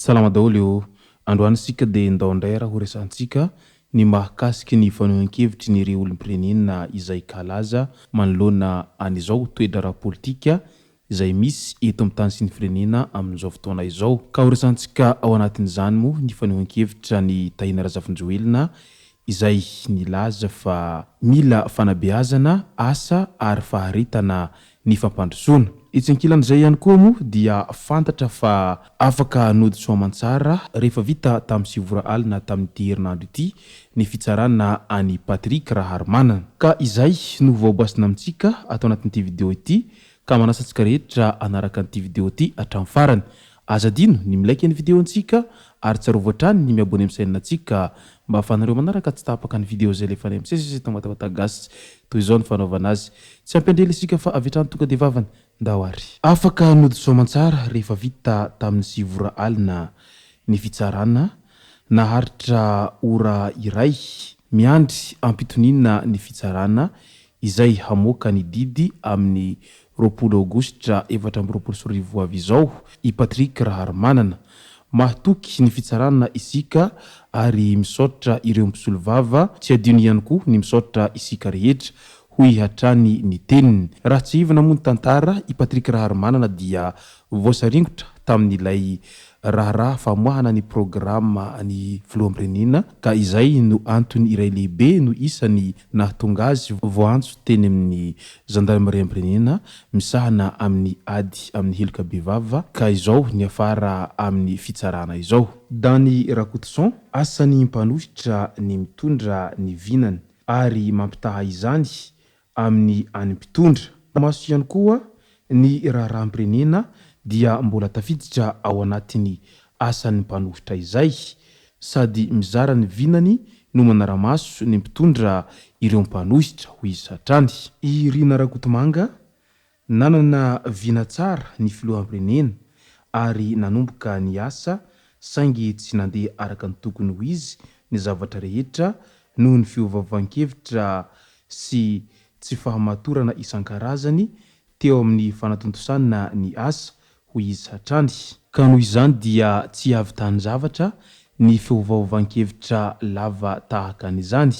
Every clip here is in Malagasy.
Salama daholo ô! Androany isika dia ndao indray ary horesahantsika ny mahakasiky ny fanehoan-kevitry ny ireo olom-pirenena izay kalaza manoloana an'izao toe-draharaha politika izay misy eto amin'ny tany sy ny firenena amin'izao fotoana izao. Ka horesahantsika ao anatin'izany moa ny fanehoan-kevitra an'i Tahina Razafinjoelina izay nilaza fa mila fanabeazana, asa ary faharetana ny fampandrosoana. Etsy ankilan'izay ihany koa moa dia fantatra fa afaka nody soamantsara rehefa vita tamin'ny sivy ora alina tamin'ity herinandro ity ny fitsarana an'i Patrick Raharimanana. Ka izay no voabasina amintsika ato anatin'ity video ity ka manasa antsika rehetra hanaraka an'ity video ity hatramin'ny farany. Aza adino ny mi-like ny video antsika ary tsarovy hatrany ny mi-abonner amin'ny chaîne antsika mba ahafahanareo manaraka tsy tapaka ny video izay alefanay misesy eto Matamata Gasy. Toy izao ny fanaovana azy. Tsy ampy andrela isika fa avy hatrany tonga dia vavany. Ndao ary. Afaka nody soamantsara rehefa vita tamin'ny sivy ora alina ny fitsarana, naharitra ora iray. Miandry ampitoniana ny fitsarana izay hamoaka ny didy amin'ny 20 aogositra 2024 ho avy izao i Patrick Raharimanana. Mahatoky ny fitsarana isika ary misaotra ireo mpisolovava, tsy adino ihany koa ny misaotra isika rehetra, hoy hatrany ny teniny. Raha tsiahivina moa ny tantara, i Patrick Raharimanana dia voasaringotra tamin'ilay raharaha famoahana ny programa ny filoham-pirenena ka izay no antony iray lehibe no isany nahatonga azy voaantso teny amin'ny zandarimariam-pirenena misahana amin'ny ady amin'ny heloka bevava ka izao niafara amin'ny fitsarana izao. Dany Rakotoson, asan'ny mpanohitra ny mitondra ny vinany ary mampitaha izany amin'ny an'ny mpitondra. Maso ihany koa ny raharaham-pirenena dia mbola tafiditra ao anatin'ny asan'ny mpanohitra izay sady mizara ny vinany no manara-maso ny mpitondra ireo mpanohitra, hoy izy hatrany. I Rina Rakotomanga, Nanana vina tsara ny filoham-pirenena ary nanomboka ny asa saingy tsy nandeha araka ny tokony ho izy ny zavatra rehetra noho ny fiovaovan-kevitra sy tsy fahamatorana isan-karazany teo amin'ny fanatontosana ny asa, hoy izy hatrany. Ka noho izany dia tsy hahavitan-javatra ny fiovaovan-kevitra lava tahaka an'izany.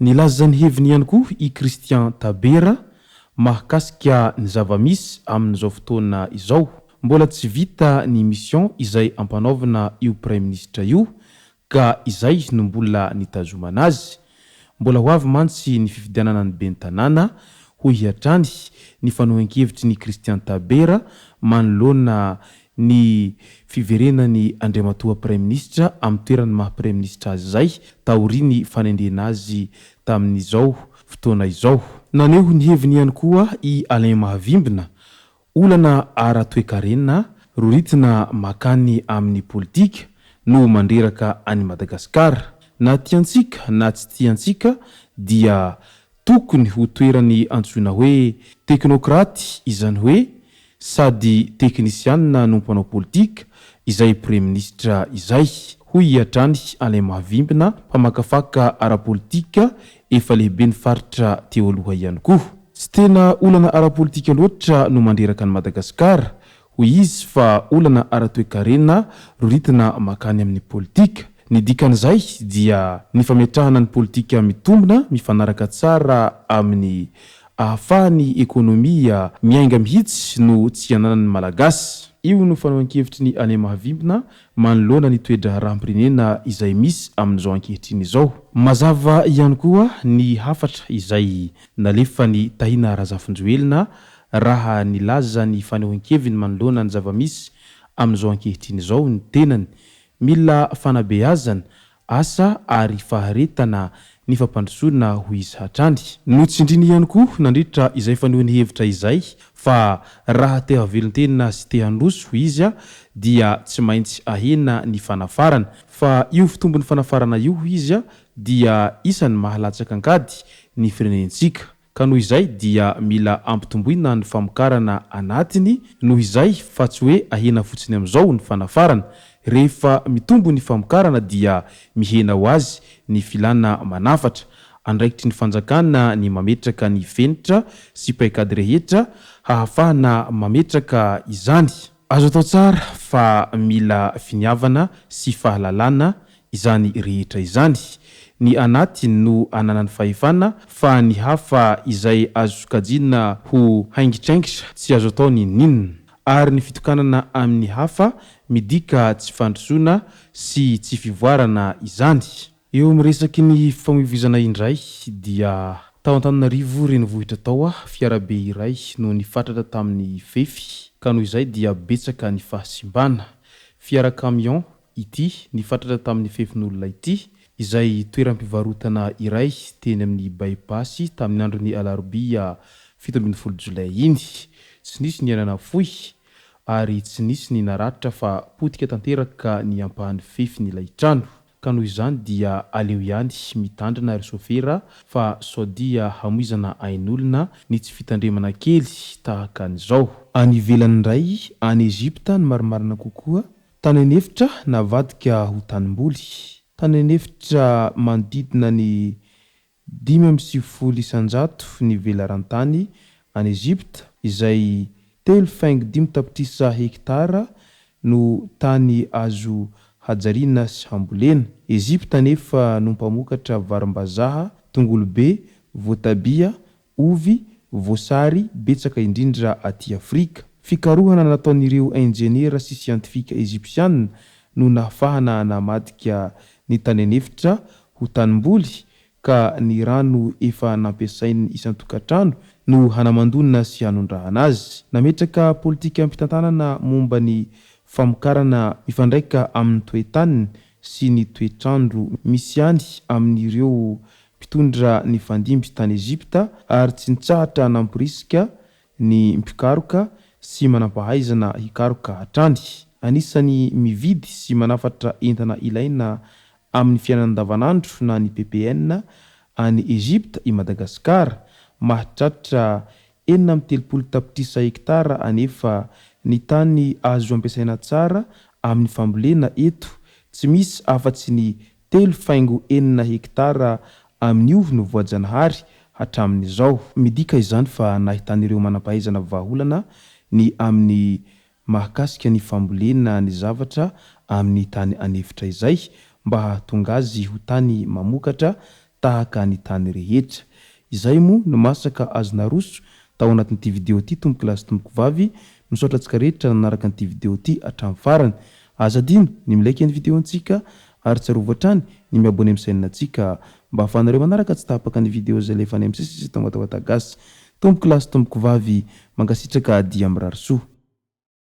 Nilaza ny heviny ihany koa i Christian Tabera mahakasika ny zava-misy amin'izao fotoana izao. Mbola tsy vita ny mission izay ampanaovina io praiminisitra io ka izay no mbola nitazomana azy. Mbola ho avy mantsy ny fifidianana ny ben'ny tanàna, hoy hatrany ny fanehoan-kevitry ny Christian Tabera manoloana ny fiverenan'i Andriamatoa Praiminisitra amin'ny toerany maha Praiminisitra azy izay taorian'ny fanendrena azy tamin'izao fotoana izao. Naneho ny heviny ihany koa i Alain Mahavimbina, Olana ara-toekarena roritina makany amin'ny politika no mandreraka an'i Madagasikara. Na tiantsika na tsy tiantsika dia tokony ho toerany antsoina hoe teknokraty izany hoe sady teknisianina no mpanao politika izay praiministra izay, hoy hatrany Alain Mahavimbina, mpamakafaka ara-politika efa lehiben'ny faritra teo aloha ihany koa. Tsy tena olana ara-politika loatra no mandreraka an'i Madagasikara, hoy izy, fa olana ara-toekarena roritina makany amin'ny politika. Ny dikan'izay dia ny fametrahana ny politika mitombina mifanaraka tsara amin'ny ahafahan'ny ekonomia miainga mihitsy no tsy ananan'ny Malagasy. Io no fanohan-kevitry ny Alain Mahavimbina manoloana ny toe-draharaham-pirenena izay misy amin'izao ankehitriny izao. Mazava ihany koa ny hafatra izay nalefan'i Tahina Razafinjoelina raha nilaza ny fanehoan-keviny manoloana ny zava-misy amin'izao ankehitriny izao ny tenany. Mila fanabeazana, asa ary faharetana ny fampandrosoana, hoy izy hatrany. Notsindriny ihany koa nandritra izay fanehoany hevitra izay fa raha te hahavelon-tena sy te handroso, hoy izy, dia tsy maintsy ahena ny fanafarana. Fa io fitombon'ny fanafarana io, hoy izy, dia isan'ny mahalatsaka an-kady ny firenentsika. Ka noho izay dia mila ampitomboina ny famokarana anatiny noho izay fa tsy hoe ahena fotsiny amin'izao ny fanafarana. Rehefa mitombo ny famokarana dia mihena ho azy ny filana manafatra. Andraikitry ny fanjakana ny mametraka ny fenitra sy paikady rehetra hahafahana mametraka izany. Azo atao tsara fa mila finiavana sy fahalalana izany rehetra izany. Ny anaty no ananany fahefana fa ny hafa izay azo sokajiana ho haingitraingitra tsy azo atao n'inon'inona. Ary ny fitokanana amin'ny hafa midika tsy fandrosoana sy tsy fivoarana izany. Eo amin'ny resaky ny fifamoivoizana indray dia tao Antananarivo renivohitra tao fiarabe iray no nifatratra tamin'ny fefy ka noho izay dia betsaka ny fahasimbana. Fiara camion ity nifatratra tamin'ny fefin'olona ity, izay toeram-pivarotana iray teny amin'ny By Pass tamin'ny andron'ny alarobia 17 jolay iny. Tsy nisy ny aina nafoy ary tsy nisy ny naratra fa potika tanteraka ny ampahan'ny fefin'ilay trano. Ka noho izany dia aleo ihany mitandrina ry sofera fa sao dia hamoizana ain'olona ny tsy fitandremana kely tahaka an'izao. Any ivelany indray, any Egypta ny marimarina kokoa, tany an'efitra navadika ho tanimboly. Tany an'efitra manodidina ny 95 isan-jato ny velaran-tany any Egypta, izay telo faingo dimy tapitrisa hektara no tany azo hajariana sy hambolena. Egypta anefa no mpamokatra varimbazaha, tongolobe, voatabia, ovy, voasary betsaka indrindra aty Afrika. Fikarohana nataon'ireo injeniera sy siantifika Egypsiana no nahafahana namadika ny tany an'efitra ho tanimboly ka ny rano efa nampiasain'ny isan-tokantrano no hanamandona sy hanondrahana azy. Nametraka politikam-pitantanana momba ny famokarana mifandraika amin'ny toe-taniny sy ny toetr'andro misy any amin'ireo mpitondra nifandimby tany Egypta ary tsy nitsahatra namporisika ny mpikaroka sy manampahaizana hikaroka hatrany. Anisan'ny mividy sy manafatra entana ilaina amin'ny fiainana andavanandro na ny ppn any Egypta i Madagasikara. Mahatratra 36 tapitrisa hektara anefa ny tany azo ampiasaina tsara amin'ny fambolena eto. Tsy misy afa-tsy ny telo faingo enina hektara amin'io no voajanahary hatramin'izao. Midika izany fa nahitan'ireo manampahaizana vahaolana ny amin'ny mahakasika ny fambolena ny zavatra amin'ny tany an'efitra izay mba hahatonga azy ho tany mamokatra tahaka ny tany rehetra. Izay moa no masaka azo naroso tao anatin'ity video ity tompoko lahy sy tompoko vavy. Misaotra antsika rehetra nanaraka an'ity video ity hatramin'ny farany. Aza adino ny mi-like ny video ntsika ary tsarovy hatrany ny mi-abonner amin'ny chaîne ntsika mba ahafahanareo manaraka tsy tapaka ny video izay alefanay misesy sy tonga tao Gasy. Tompoko lahy sy tompoko vavy, mankasitraka dia mirary soa.